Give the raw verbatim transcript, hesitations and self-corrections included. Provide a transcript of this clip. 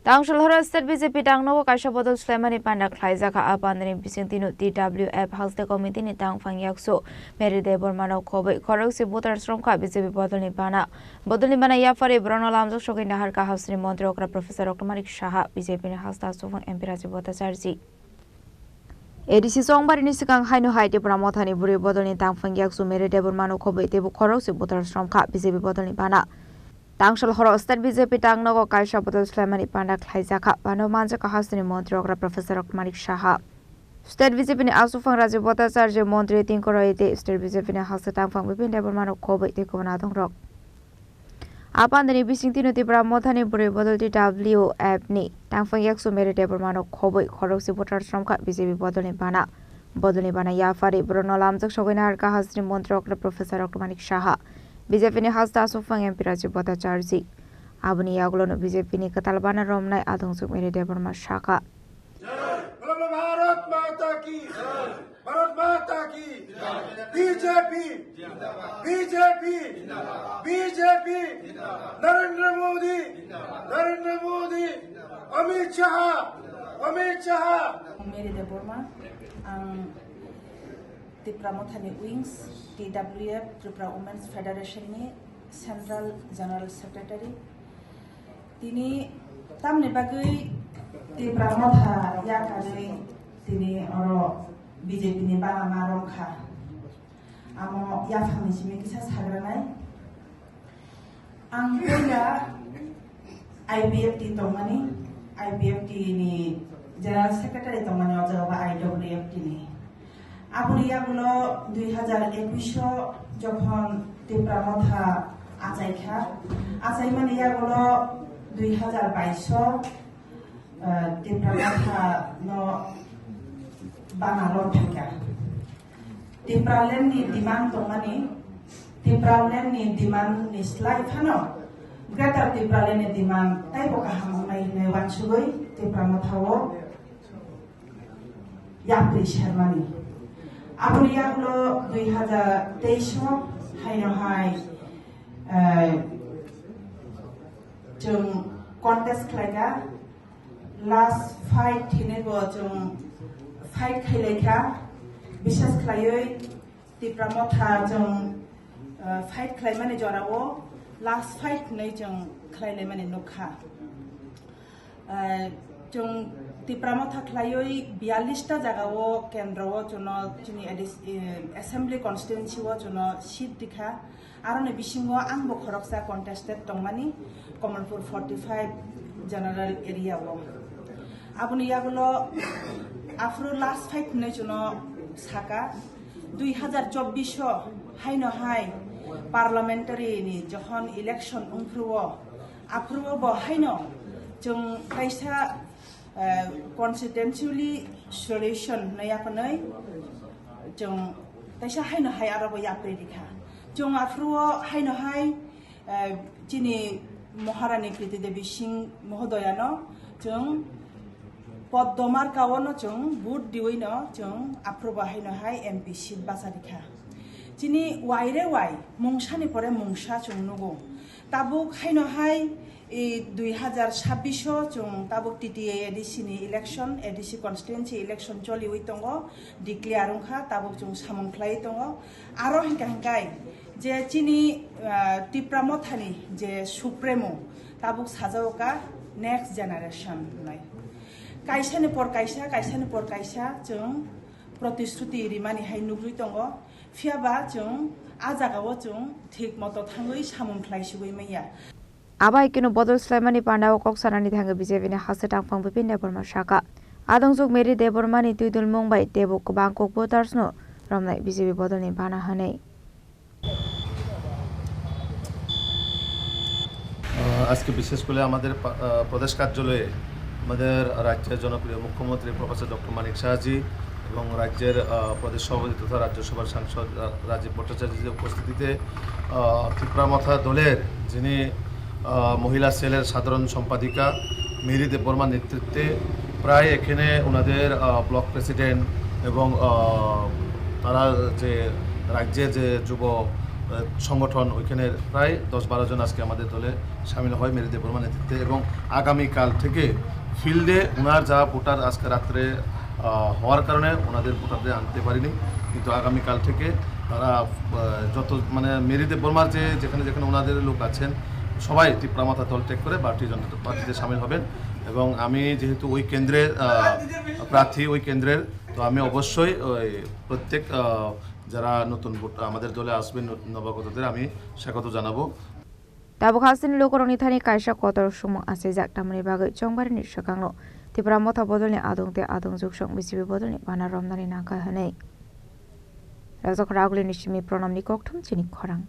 Tangshal horo state B J P tangnogo kaisa bodol swlaimani panda khlaijakha. A pandani bising tino T W F haste committee ni tangphang yaksu Mary Debbarma no khobwi khorokse voter sromkha B J P bodolni bana. Bodolni bana yapharwi borokno lamjak sogwi naharkha hasteni montri okra Professor Roktomanik Saha, B J P ni hasta aswkphang M P Rajiv Bhattacharjee. A D C chongbarini swkang haino hai Tipra Mothani bwrwi bodolni tangphang yaksu Mary Debbarmano khobwi teibo khorokse voter sromkha B J P bodolni bana. Tangshal horo state B J P tangnogo kaisa bodol swlaimani panda khlaijakha, bano manjakha hasteni montri okra Professor Roktomanik Saha. State B J P ni aswkphang Rajiv Bhattacharjee, montri Tinkor Roy tei state B J P ni haste tangphang Bipin Debbarmano khobwi tei kubun adongrok. A pandani bising tino Tipra Mothani bwrwi bodol T W F ni tangphang yaksu Mary Debbarmano khobwi khorokse voter sromkha B J P bodolni bana. Bodolni bana yapharwi borokno lamjak sogwi naharkha hasteni montri okra Professor Roktomanik Saha, B J P ni hasta aswkphang M P Rajiv Bhattacharjee. Aboni yagulono B J P ni kwtal bana romnai adongjwk Mary Debbarma sakha. बोलो भारत माता की, भारत माता की, B J P, B J P, B J P, Narendra मोदी, नरेंद्र मोदी, अमित शाह, अमित Shah. Mary Debbarma, ang Tipra Mothani Wings, T W F, Tripura Women's Federation ni Central General Secretary. Tini tamni bagwi Tipra Motha yakarwi tini oro B J P ni bana ma romkha. Amo yaphangni simi kisa sagranai. Ang puila I P F T tongmani, I P F T ni General Secretary tongmani, o jaga bo I W F T ni. Aboni yagulo dui hazar ekush o jokhon Tipra Motha achaikha, achaimani yagulo dui hazar bais o, eh, Tipra Motha no bana rw phaikha. Tipraland ni demand tongmani, Tipraland ni demand ni slai phano Greater Tipraland ni demand taibo kaham wngnai hwnwi uansugwi Tipra Motha o yapri sermani. Aboni yagulo dui hazar teis o haino hai, eh, chwng contest khlaikha, last fight hinwi bo chwng fight khailaikha, bishes khlaiwi Tipra Motha chwng, eh, fight khlaimani jorao last fight hinwi chwng khlailaimani nukha. Eh, chwng Tipra Motha khlaiwi biyallis ta jagao kendro o chwngno chini A D C, eh, assembly constituency o chwngno seat rikha. Aroni bisingo angbo khoroksa contested tongmani Kamalpur forty five general area o. Aboni yagulo aphuru last fight hinwi chwngno saka, dui hazar chobbish o haino hai parliamentary ni jokhon election wngphuru o, aphuru o bo haino chwng kaisa, eh, constituency solution hinwi yakwnwi chwng kaisa haino hai aro bo yapri rikha. Chwng aphuru o haino hai, eh, chini Maharani Kriti Devi Singh Mohodoyano chwng Poddo marka o no chwng vote diwi no chwng aphuru bo haino hai M P seat bacha rikha. Chini waire wai mungsani pore mungsa chwng nugo. Tabuk haino hai, i, dui hazar sabbish o chwng tabuk T T A A D C ni election, A D C constituency election choliwi tongo, declare wngkha, tabuk chwng samung khlaiwi tongo. Aro hinkha hinkhai je chini, ah, Tipra Mothani je Supremo tabuk sajao ka next generation hinwi. Kaisani por kaisa, kaisani por kaisa chwng protishruti rimani hai nugwi tongo. Phiya ba chwng a jagao chwng thik moto thangwi samung khlai sigwi manya. Abai keno bodol swlaimani pandao kok sanani thangwi B J P ni haste tangphang Bipin Debbarma sakha. Adongjwk Mary Debbarma ni twidulmung bai teibo kwbang kok voters no romnai B J P bodolni bana hwnwi. আহ, আজকে বিশেষ করে আমাদের পা-, আহ, প্রদেশ কার্যালয়ে আমাদের রাজ্যের জনপ্রিয় মুখ্যমন্ত্রী প্রফেসর ডক্টর মানিক সাহাজি এবং রাজ্যের, আহ, প্রদেশ সভাপতি তথা রাজ্যসভার সাংসদ রা-, রাজীব ভট্টাচার্যের উপস্থিতিতে, আহ, ত্রিপুরা মথা দলের যিনি, আহ, মহিলা সেলের সাধারণ সম্পাদিকা মেরি দেববর্মার নেতৃত্বে প্রায় এখানে ওনাদের, আহ, ব্লক প্রেসিডেন্ট এবং, আহ, তারা যে রাজ্যের যে যুব আহ, সংগঠন, ওইখানে প্রায় দশ বারো জন আজকে আমাদের দলে সামিল হয় মেরি দেববর্মার নেতৃত্বে। এবং আগামীকাল থেকে ফিল্ডে ওনার যা ভোটার আজকে রাত্রে, আহ, হওয়ার কারণে ওনাদের ভোটারদের আনতে পারিনি, কিন্তু আগামীকাল থেকে তারা, আহ, যত, মানে, মেরি দেববর্মার যে যেখানে যেখানে ওনাদের লোক আছেন, সবাই তিপ্রা মথা দল ত্যাগ করে ভারতীয় জনতা পার্টিতে সামিল হবেন। এবং আমি যেহেতু ওই কেন্দ্রের, আহ, প্রার্থী, ওই কেন্দ্রের, তো আমি অবশ্যই ওই প্রত্যেক, আহ, যারা নতুন ভোট আমাদের দলে আসবেন, নতুন নবাগতদের আমি স্বাগত জানাবো। Tabuk hasteni lukurokni thani kaisa kotor sumung achaijak, tamoni bagwi chongbarini swkango Tipra Motha bodolni adong tei adong juksong B J P bodolni bana romnani nangkha hwnwi. Rajak Ragulini simi Pranamni kokthum chini khorang.